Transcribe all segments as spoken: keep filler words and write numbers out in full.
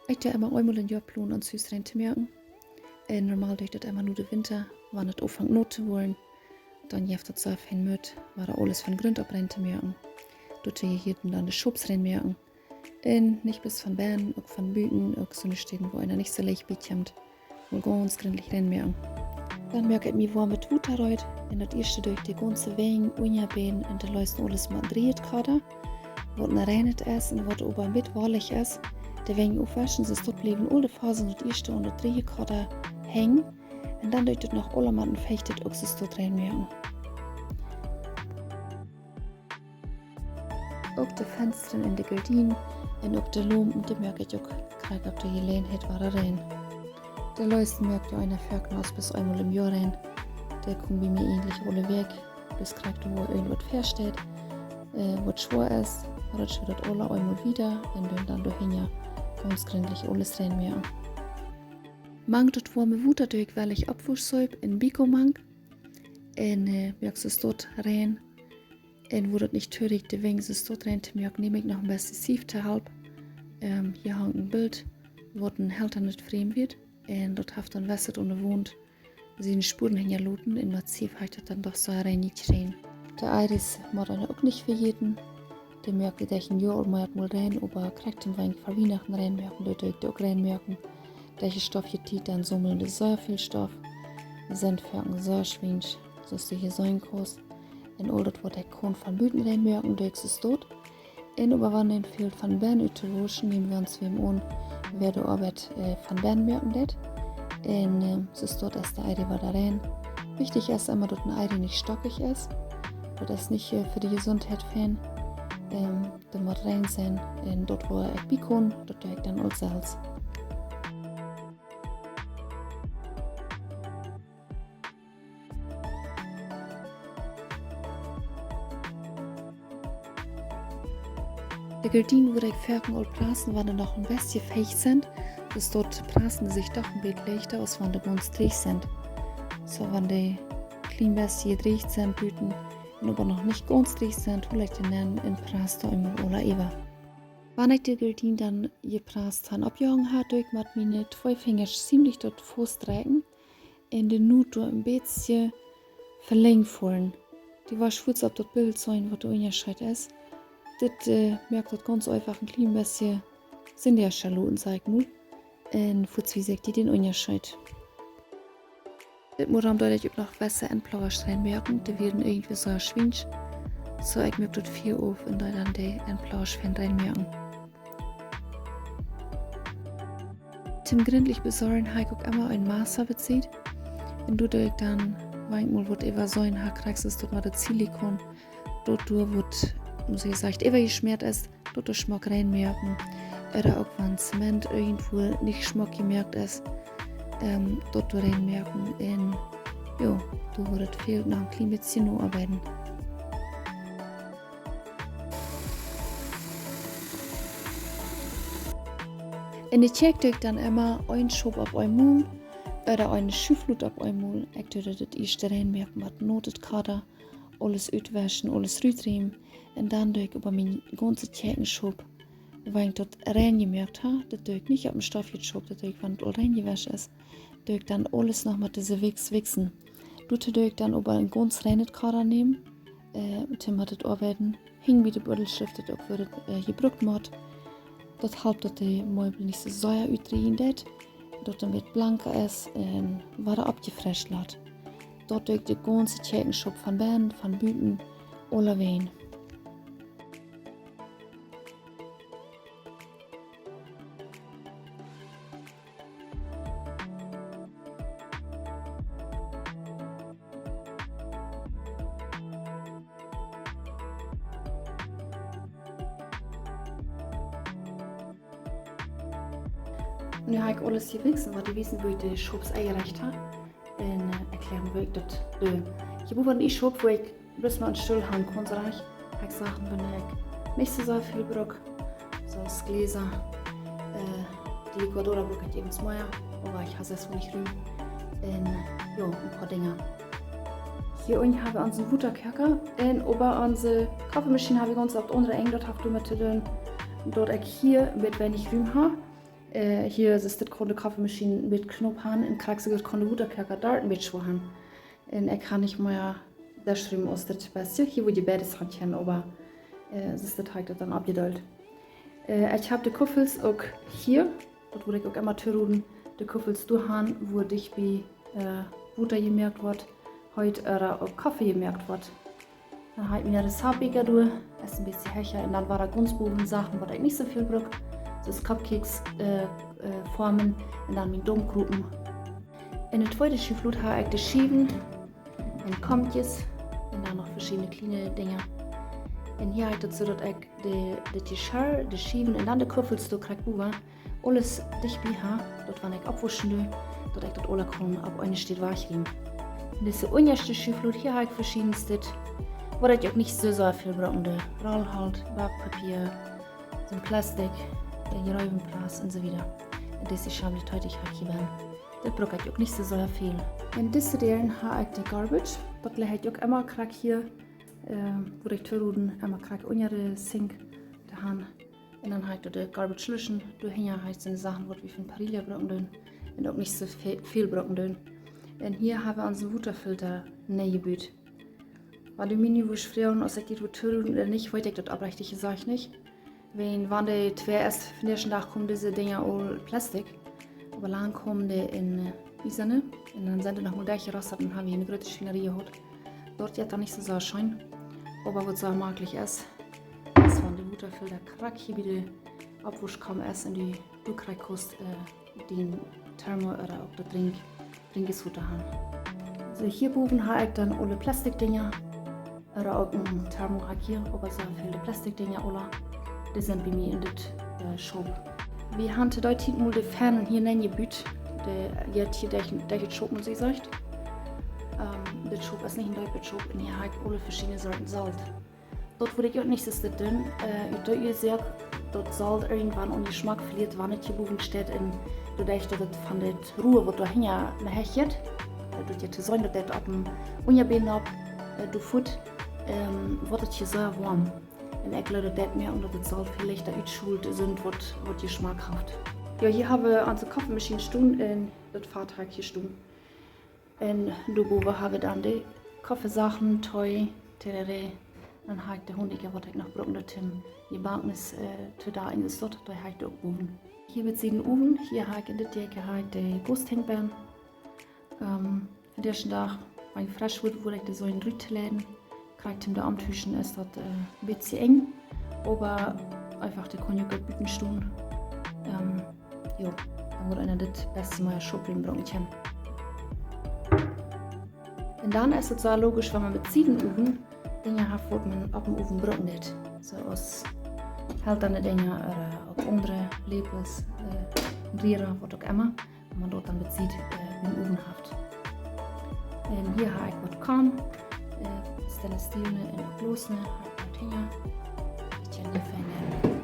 Ekj doo emma eemol em Joa plonen, ons Hus rein to moaken. Un normal doo ekj daut emma no de Winta, wan et aunfangt not to woaren. Dan jeft daut soo väl Moot, wada aules von Grunt opp rein to moaken. Doatoo jehieet dan de Schaups rein moaken. Un nich bloos von bennen, uk von buten, uk soone Städen, wua eena nich soo leicht bie kjemt, mol gaunz gründlich rein moaken. Dan moak ekj mie woamet Wota reed, un daut ieeschte doo ekj de gaunze Wenj, Unjabän un de Leisten aules met een drieejet Koda, waut een reinet es un waut oba een bät wollich es. De Wenj aufwauschen, soo daut bliewen aul de Fasen daut ieeschte aun daut drieeje Koda henjen. Un dan doo ekj daut noch aula met een fechtet Oksustoot rein moaken. Uk de Fenstren un de Gardienen un uk de Laumpen, dee moak ekj uk krakjt opp de Jeläajenheit wada rein. De Leisten moakt eena foaken aus bloos eemol em Joa rein. Dee komen bie mie eejentlich aule Wäakj, bloos krakjt wua irjentwaut väasteit, äh, waut schwoa es, dan rutsch wie daut aula eemol wieda un doonen dan doahinja gaunz gründlich aules rein moaken. Mank daut woame Wota doo ekj wellich Oppwauschseep un Beko mank. Un, äh, moak Oksustoot rein. Un wua daut nich too rieekjt, de Wenj Oksustoot rein to moaken, neem ekj noch een bät Sief to Help. Ähm, hia hangt een Bilt, waut een Held aun daut Frame wia. Un daut haft dan wesset aun de Waunt siene Spuaren hinjaloten, un met Sief ha ekj daut dan doch soo rein jekjräajen. De Iris mott eena uk nich vejäten. Dee moak ekj daut ieeschte Joa aul mau mol rein, oba krakjt em Wenj ver Wienachten rein moaken, doo ekj dee uk rein moaken. Derch de stoffje Tiet dan saumlen dee sea väl Stoff. Dee sent foaken sea schwiensch, soo aus du hia seenen kaust. Un aul daut waut ekj kaun von buten rein moaken, doo ekj Oksustoot. Un oba wan eena väl von bennen utwauschen, näm wie ons wäm aun, wäa de Oabeit, äh, von bennen moaken deit. Un, äh, Oksustoot es de Iris wada rein. Wichtich es emma daut een Iris nich stockich es. Daut es nich, äh, fa de Jesuntheit fein. Ähm, dee mott rein sennen. Un daut wua ekj bie kaun, daut doo ekj dan aul selfst. De Gardienen woa ekj foaken aul prassen, wan dee noch een bät fiecht sent. Oksustoot prassen dee sikj doch een bät leichta aus wan dee gaunz drieech sent. Soo, wan dee een kjlien bät drieech sent buten un oba noch nich gaunz drieech sent, hol ekj dee nenn un prass dee eemol aula äwa. Wan ekj de Gardienen dan jeprast ha, oppjehangen ha, doo ekj met miene twee Finjasch ziemlich daut faust drekjen un de Not doa een bät velenjd foaren. Du woascht fuaz opp daut Bilt seenen, waut de Unjascheet es. Dit, äh, moakt daut gaunz eefach een kjlien bät sinja to loten, saj ekj mol. Un fuaz wies ekj die dän Unjascheet. Dit mott dan doa ekj uk noch wesse Endplausch rein moaken, dee wieren irjentwoo soo schwiensch. Soo, ekj moak daut Fia auf un doo dan de Endplausch fein rein moaken. Toom gründlich besorjen ha ekj uk emma een Massa bie Sied. Un doa doo ekj dan, wan ekj mol waut äwaseenen ha, krakjt soo aus daut met daut Silikon, daut doa waut, soo jesajcht, äwajeschmäat es, daut doa schmock rein moaken. Ooda uk wan Zement irjentwoo nich schmock jemoakt es, ähm, daut doa rein moaken. Un jo, doa woat et väl noch een kjlien bät no oabeiden. Un de Kjäakj doo ekj dan emma een Schaup opp eemol, ooda een Schuflod opp eemol. Ekj doo daut ieeschte rein moaken met Notet Koda, aules utwauschen, aules rutriemen. Un dan doo ekj äwa mien gaunze Kjäakjenschaup, wan ekj daut rein jemoakt ha, daut doo ekj nich opp een Stoffjeschaup, daut doo ekj, wan et aul rein jewauschen es, doo ekj dan aules noch met dise Wichs wichsen. Doatoo doo ekj dan äwa een gaunz reinet Koda nämen, äh, toom met daut oabeiden, hinjen bie de Buddel schlift et uk, wua et, äh, jebrukt mott. Daut halpt, daut de Meubel nich soo sea utdrieejen deit, daut et een bät blanka es un wada oppjefrescht lat. Daut doo ekj de gaunze Kjäakjenschaup von bennen, von buten, aulawäajen. Nu ha ekj aules hia wichsen, waut ekj wiesen wull, de Schaups enjerecht ha. Un, äh, ekj kjlär, woo ekj daut doo. Ekj hab äwa een Schaup, wua ekj bloos mau een Stool han kaun, saj ekj. Ekj sach, wan ekj nich soo sea väl bruk, soo aus Jläsa, äh, dee Ecuadora bruk ekj äwent mea, oba ekj ha sest weinich Rum. Un, jo, een poa Dinja. Hia unjen ha wie onsen Wotakoaka un äwa onse Koffiemaschien ha wie gaunz opp daut aundre Enj, daut haft doamet to doonen, daut ekj hia een bät weinich Rum ha. Äh, hia es dit, kunn de Koffiemaschien een bät Knoop han un krakjt soo goot kunn de Wotakoaka doa een bät schwoa han. Un ekj kaun nich mea, daut schrieen aus dit best. Hia wudd je beides han kjennen, oba, äh, soo es dit, hab ekj daut dan oppjedeelt. Äh, ekj hab de Kuffels uk hia, daut wudd ekj uk emma toroden, de Kuffels doa han, wua dicht bie, äh, Wota jemoakt woat, heet, ooda uk Koffe jemoakt woat. Dan hab ekj miene Rezaptbieekja doa, es een bät hecha, un dan woaren gaunz bowen Sachen, waut ekj nich soo väl bruck, soo aus Cupcakes, äh, äh, Formen, un dan mien Daumkropen. En de tweede Schuflod hab ekj de Schiewen un Komkjes un dan noch veschiedne kjliene Dinja. Un hia hab ekj daut soo, daut ekj de, de Jeschirr, de Schiewen un dan de Kuffels doa krakjt bowen aules dicht bie hab, daut wan ekj oppwauschen doo, daut ekj daut aula kaun opp eene Städ wajchkjrieen. En dise unjaschte Schuflod hia hab ekj veschiedenstet, waut ekj uk nich soo, soo väl brucken doo. Rollholt, Backpapia, soon Plastik, de Jereewenpress un soo wieda. Un dise Schaumtütjes hab ekj hia benn. Daut bruck ekj uk nich soo, soo väl. En dise Däaren hab ekj de Garbage, daut laj ekj uk emma krakjt hia, äh, wudd ekj toroden, emma krakjt unja de Sink to han. Un dan hab ekj doa de Garbage Luschen, doa hinja hab ekj soone Sachen, waut wie von Parrilla brucken doonen. Un uk nich soo ve-, väl brucken doonen. Un hia hab wie onsen Wotafilter nenjebut. Wan du mie nu wurscht froagen, aus ekj dit wudd toroden ooda nich, weet ekj daut opprechtich jesajcht nich. Wan, wan de twee es, vondoag dän Dach komen dise Dinja aul Plastik. Oba lang komen dee en, äh, iesane. Un dan sent dee noch mol derchjerostat un dan hab wie eene groote Schwienarie jehaut. Daut jeit dan nich soo, soo scheen. Oba waut soo maklich es, es wan de Wotafilter krakjt hia bie de Oppwauschkaum es un du, du krakjt kaust, äh, dän Termo ooda uk daut Drink-, Drinkjeswota han. Soo, hia bowen hab ekj dan aule Plastikdinja. Ooda uk een Termo hab ekj hia, oba soo väl de Plastikdinja aula, dee sent bie mie en dit, äh, Schaup. Wie han to dee Tiet mol de Fänen hia nenjebut. Dee, jeit hia derch, derch daut Schaup, mott ekj sajen. Ähm, dit Schaup es nich een deepa Schaup un hia hab ekj aule veschiedne Sorten Solt. Daut wudd ekj uk nich soo doonen, äh, ut dee Uasoak, daut Solt irjentwan aun Jeschmack veliet, wan et hia bowen steit un doaderch daut et von daut Rua, waut doa hinja no hech jeit, äh, daut jeit to sennen, daut daut opp dän Unjabän opp, äh, doa fot, ähm, woat et hia sea woam. Un ekj jleew daut mea, omdaut et Solt väl leichta utschult, soont waut, waut Jeschmack haft. Jo, hia hab wie onse Koffiemaschien stonen un daut Fat hab ekj hia stonen. Un doa bowen hab wie dan de Koffiesachen, Tee, Tereré. Dan hab ekj de Honichkje, waut ekj noch bruck, daut Tim je backen es, äh, to daut enjestort, dee hab ekj doa uk bowen. Hia bie dän Owen, hia hab ekj en dit Deel hab ekj de Goosthengpen. Ähm, dän ieeschten Dach, wan et fresch woat, woa ekj dee soo rut leiden. Krakjt em de Omtuschen es daut, äh, een bät enj, oba eefach, dee kaun je uk buten stonen. Ähm, jo, dan woat eena dit best mea Schaup brucken kjennen. Un dan es et soo logisch, wan eena bie dän Owen Dinja haft, waut eena opp dän Owen brucken deit. Soo aus haltane Dinja ooda uk aundre Läpels, äh, Riera, waut uk emma. Wan eena daut dan bie, äh, em Owen haft. Un hia hab ekj waut Kom, äh, stainless steelne un glosne, hab ekj waut hinja. Ekj kjenn dee fein nämen.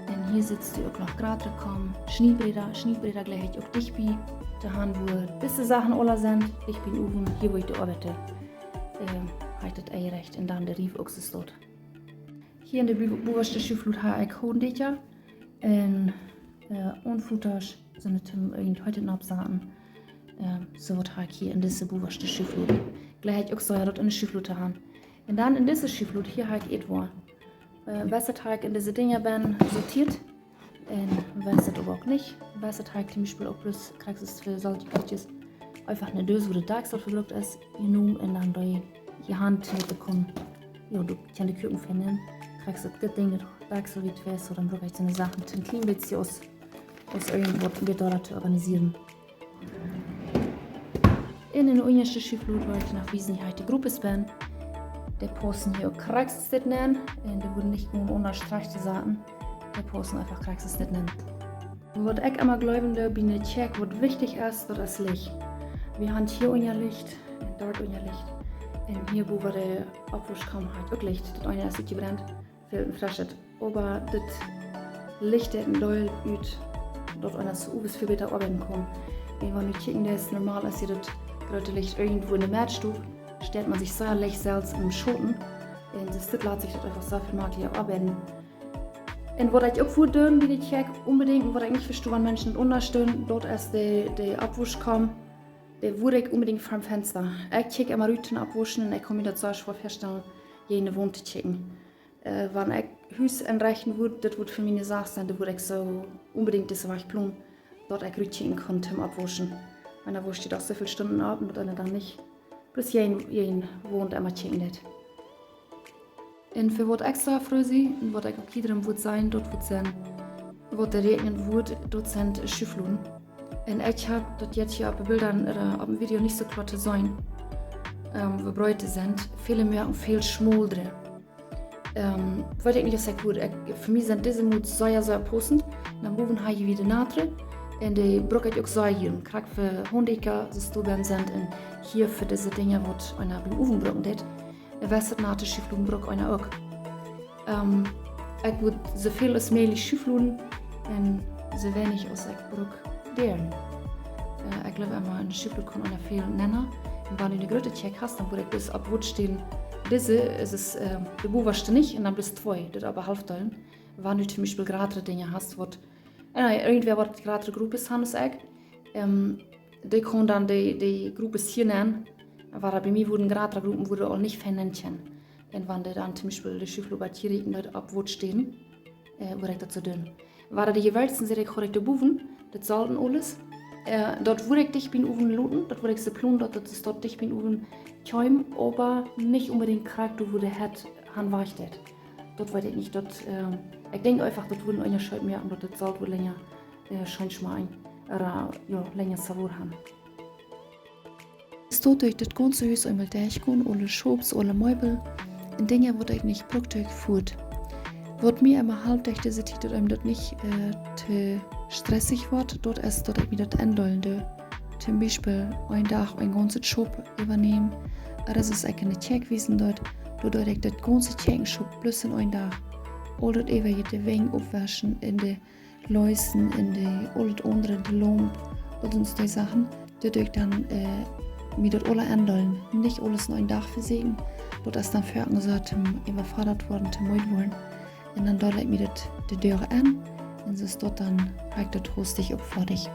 Un hia sitt uk noch jratre Kom, Schniedbräda, Schniedbräda jleich ekj uk dicht bie to han, wua dise Sachen aula sent, dicht bie dän Owen, hia wua ekj oabeid, äh, hab ekj daut enjerecht un dan de Rief uk soo doa. Hia en de bu-, bowaschte Schuflod hab ekj Hondekja un, äh, Aunfotasch, sent et, ähm, irjent Haunt oppsaten. Ähm, soo waut hab ekj hia en dise bowaschte Schuflod. Jleich ekj uk soo, jo, daut en de Schuflod to han. Un dan en dise Schuflod hia hab ekj Ätwoaren. Äh, waut hab ekj en dise Dinja benn sortieet. Un waut oba uk nich. Waut hab ekj toom Biespel uk bloos, krakjt soo aus fa Soltjebätjes, eefach ne Doos, wua de Dakjsel vebrukt es, jenomen un dan doa je Haunt to bekomen. Jo, du kaust de Kuaken finden. Krakjt soo dit Dinkj, daut Dakjsel wada twei, soo dan bruck ekj soone Sachen een kjlien bät aus, aus irjent waut, om daut to organisieren. En de unjaschte Schuflod, wua ekj noch wiesen, hab ekj de Gruppes benn. Dee paussen hia uk krakjt soo nenn. Un dee woaren nich om unjastrikj to saten. Dee paussen eefach krakjt soo nenn. Waut ekj emma jleewen doo bie ne Kjäakj, waut wichtich es, daut es Licht. Wie han hia Unjalicht un doa Unjalicht. Un hia bowen bie de Oppwauschkaum hab ekj uk Licht. Daut eene es utjebrent, fält een freschet. Oba dit Licht deit een Deel ut, daut eena soo owes väl bäta oabeiden kaun. Un wan du kjikjst, daut es normal, aus je daut groote Licht irjentwua en de Medd steit, steit eena sikj sea leicht selfst em Schauten. Un soo lat sikj daut eefach soo väl maklicha oabeiden. Un waut ekj uk wudd doonen bie de Kjäakj onbedinjt, un waut ekj nich vesto, wan Menschen daut aundasch doonen, daut es de, de Oppwauschkaum, dee wudd ekj onbedinjt ver daut Fensta. Ekj kjikj emma rut toom oppwauschen un ekj kaun mie daut soo schwoa väastalen, jäajen de Waunt to kjikjen. Wan ekj Hus enrechten wudd, daut wudd fa mie ne Sach sennen, dan wudd ekj soo onbedinjt dise Wajch plonen, daut ekj rutkjikjen kaun toom oppwauschen. Wan dan wauscht du doch soo väl Stunden opp un daut eena dan nich bloos jäajen, jäajen Waunt emma kjikjen deit. Un fa waut ekj soo froo sie, un waut ekj uk jiedrem wudd sajen, daut wudd sennen, waut dee räakjnen wudd, daut sent Schufloden. Un ekj hab daut jetzt hia opp de Bilda, opp dän Video nich soo kloa to seenen, woo breet dee sent. Väle moaken väl schmoldre. Weet ekj nich aus ekj wudd, fa mie sent dise Moot sea, sea paussent. Dan bowen ha jie wada de Natre. Un dee bruk ekj uk sea jieren. Krakjt fa Haundekja, soo aus doa benn sent. Un hia fa dise Dinja waut eena biem Owen bruken deit. Wesset nate Schufloden bruk eena uk. Ekj wudd soo väl aus mäajlich Schufloden un soo weinich aus ekj bruk Däaren. Ekj jleew emma, ne Schuflod kaun eena väl nenna. Un wan du ne groote Kjäakj hast, dan wudd ekj bloos opp Waunt stänen. Dise es, es de bowaschte nich, un dan bloos twee, daut opp de Halft deelen. Wan du toom Biespel jratre Dinja hast, waut, irjentwäa waut jratre Gruppes han aus ekj, dee kaun dan de, de Gruppes hia nenn, wada bie mie wudden jratre Gruppen wudden aul nich fein nenn kjennen. Un wan dee dan toom Biespel de Schuflod bat hia rieekjen, daut opp Waunt stänen, wudd ekj daut soo doonen. Wada de jeweltsten, saj ekj, haud ekj doa bowen, daut Solt un aules. Daut wudd ekj dicht biem Owen loten, daut wudd ekj soo plonen, daut daut soo dicht biem Owen kjeem, oba nich onbedinjt krakjt doa, wua de Hett han wajch deit. Daut weet ekj nich, daut, ekj denkj eefach, daut wudd een Unjascheet moaken, daut daut Solt wudd lenja scheen schmakjen, oda, jo, lenja Savor han. Soo doo ekj daut gaunze Hus eemol derchgonen, aule Schaups, aule Meebel un Dinja, waut ekj nich bruck, doo ekj fuat. Waut mie emma halpt derch dise Tiet, daut eenem daut nich to stressich woat, daut es, daut ekj mie daut endeelen doo. Toom Biespel een Dach een gaunzet Schaup äwanämen. Oda soo aus ekj en de Kjäakj wiesen deed, doa deed ekj daut gaunze Kjäakjenschaup bloos en een Dach. Aul daut äwaje, de Wenj oppwauschen un de Leisten un de, aulet aundre, de Laump, aul soone Sachen, daut ekj dan mie daut aula endeelen. Nich aules en een Dach vesäakjen, daut es dan foaken soo toom äwafodat woaren, to meed woaren. Un dan deel ekj mie daut de Doag en un soo es daut dan, ha ekj daut hastich uk foadich.